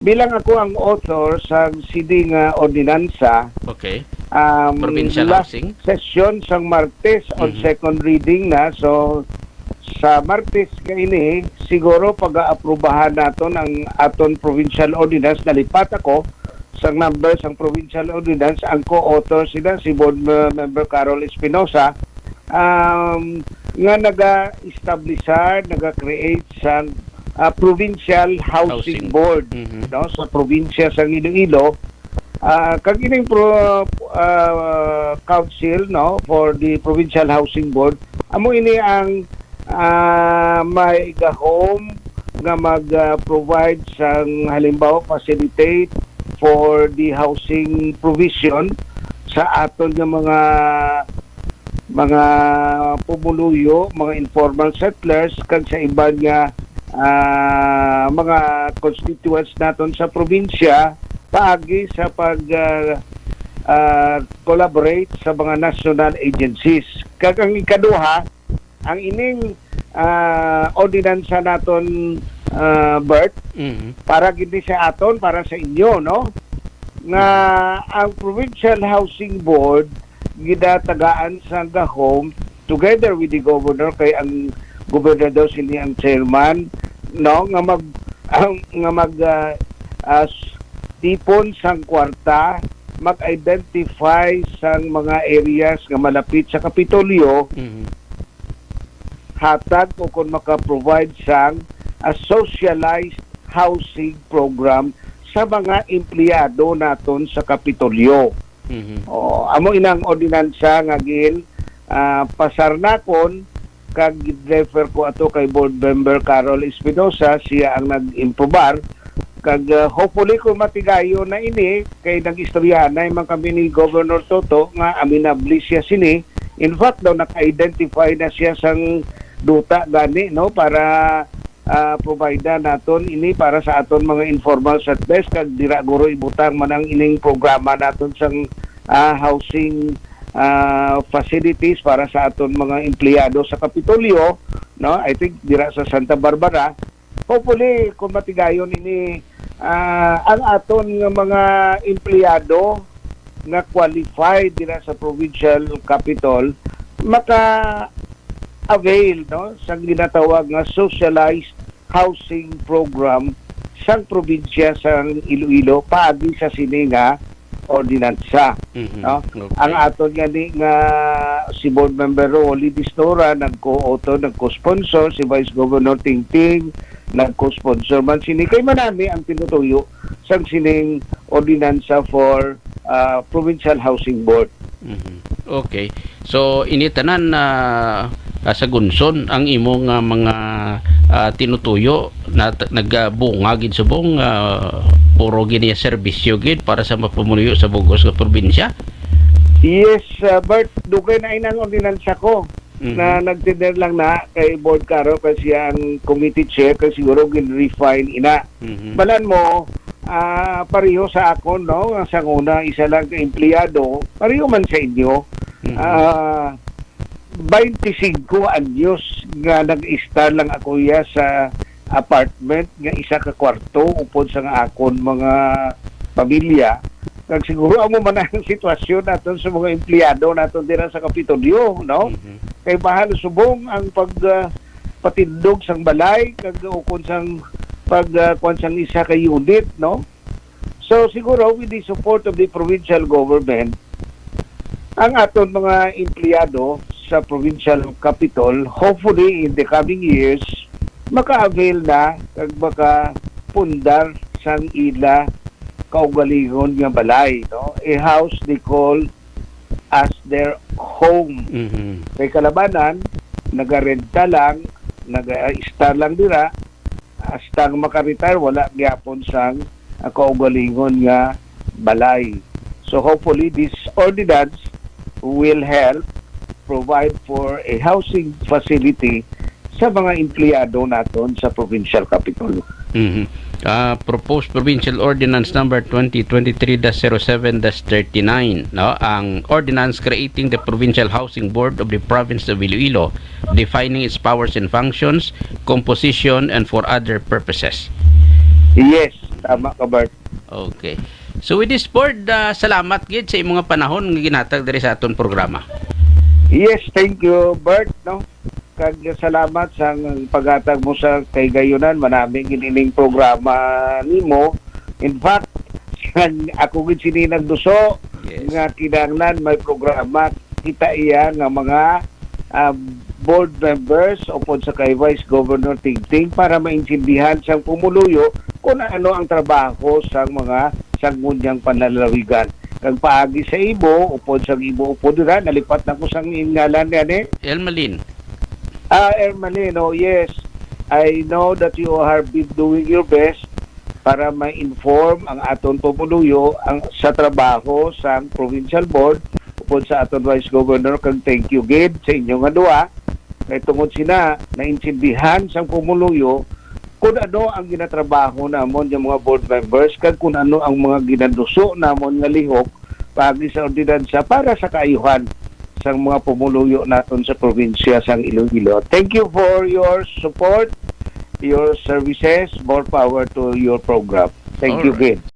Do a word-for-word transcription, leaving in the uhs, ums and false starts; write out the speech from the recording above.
Bilang ako ang author sa sini nga ordinansa, Okay. um, Provincial last housing? session sang Martes on Mhm. second reading na. So, sa Martes nga ini, siguro pag-aaprubahan naton ang aton provincial ordinance. Nalipat ako sang number sang provincial ordinance. Ang co-author sila si Board Me- Member Carol Espinosa, um, nga naga-establisar, naga-create sang ah, Provincial Housing Housing. Board, Mhm. no, sa probinsya sa Iloilo. Ah, kag ining pro, ah, council, no, for the Provincial Housing Board, amo ini ang ah, may gahom nga mag-provide sang, halimbawa, facilitate for the housing provision sa aton nga mga mga pumuluyo, mga informal settlers, kag sa iban nga ah, mga constituents naton sa probinsya paagi sa pag ah, ah, collaborate sa mga national agencies. Kag ang ikaduha, ang ining ah, ordinansa naton, ah, Bert, Mhm. para gid ni sa aton, para sa inyo, no? Nga ang Provincial Housing Board ginatagaan sa gahom together with the governor, kay ang gobernador sini ang chairman, no, nga mag ang, nga mag ah, ah, s- tipon sang kwarta, mag-identify sang mga areas nga malapit sa Kapitolyo, Mhm. hatag o kung maka-provide sang a socialized housing program sa mga empleyado naton sa Kapitolyo. Mhm. Oh, amo inang ordinansa nga gin ah, pasar nakon, kag refer ko ato kay Board Member Carol Espinosa, siya ang nag-improbar. Kag ah, hopefully kung matigayon na ini, kay nag-istoryahanay man kami ni Governor Toto nga aminable siya sini. In fact daw, naka-identify na siya sang duta gani, no, para ah, provide naton ini para sa aton mga informal settlers, kag dira guro ibutang man ang ining programa naton sang ah, housing ah, facilities para sa aton mga empleyado sa Kapitolyo, no? I think dira sa Santa Barbara. Hopefully, kung matigayon ini, ah, ang aton nga mga empleyado nga qualified dira sa provincial capitol maka-avail, no, sang ginatawag nga socialized housing program sang probinsya sang Iloilo paagi sa sini nga ordinansa, Mhm. no? Okay. Ang aton gani nga si Board Member Rolly Distora nagco-author, nagco-sponsor, si Vice Governor Tingting nagco-sponsor man sini, kay manami ang tinutuyo sang sining ordinansa for ah, Provincial Housing Board. Mhm. Okay. So, ini tanan na ah, sa Gunson ang imo nga mga ah, tinutuyo na t- nagbunga gid subong ah, puro gini serbisyo gid para sa mapumuyo sa bugos nga probinsya. Yes, uh, Bert, dugay na inang ordinansa ko Mhm. na nagtender lang na kay Board Caro, kay siya ang committee chair, kay siguro gin-refine ina. Mhm. Balan mo, ah, pareho sa akon, no? Ang sanguna, isa lang ka empleyado, pareho man sa inyo. Mhm. Ah, twenty-five anyos nga nag-istar lang ako iya sa apartment nga isa ka kwarto upod sa nga akon mga pamilya. Kag siguro amo man ang sitwasyon naton sa mga empleyado naton dira sa Kapitolyo, no? Mhm. Kay mahal subong ang pag ah, patindog sang balay kag ukon sang pag ah, kuwan sang isa ka unit, no? So siguro with the support of the provincial government, ang aton mga empleyado sa provincial capitol, hopefully in the coming years, maka-avail na kag makapundar sang ila kaugalingon nga balay, no? A house they call as their home. Mhm. Kay kalabanan, nagarenta lang, nag-star lang dira, hasta nga maka-retire, wala gyapon sang ah, kaugalingon nga balay. So hopefully this ordinance will help provide for a housing facility sa mga empleyado naton sa provincial capitol. Mhm. Ah, proposed Provincial Ordinance Number twenty twenty-three dash zero seven dash thirty-nine, no? Ang ordinance creating the Provincial Housing Board of the Province of Iloilo, defining its powers and functions, composition, and for other purposes. Yes. Tama ka, Bert. Okay. So with this, Board, ah, salamat gid sa imong panahon nga ginhatag diri sa aton programa. Yes, thank you, Bert, no? Kag salamat sa paghatag mo sa kahigayonan, manami gid ining programa nimo. In fact, sang ako gid sini nagduso Yes. nga kinahanglan may programa kita iya nga mga ah, board members upod sa kay Vice Governor Tingting para maintindihan sang pumuluyo kung ano ang trabaho sang mga sangguniang panlalawigan. Kag paagi sa imo, upod sa imo upod dira, nalipat na ko sang ngalan gani. Ermelin. Ah, Ermelin, oh yes. I know that you have been doing your best para ma-inform ang aton pumuluyo ang, sa trabaho sang provincial board upod sa aton vice governor, kag thank you gid sa inyo nga duha kay tungod sina naintindihan sang pumuluyo kung ano ang ginatrabaho namon nga mga board members kag kung ano ang mga ginaduso namon nga lihok paagi sa ordinansa para sa kaayuhan sang mga pumuluyo naton sa probinsya sang Iloilo. Thank you for your support, your services. More power to your program. Thank you, Alright. Gid.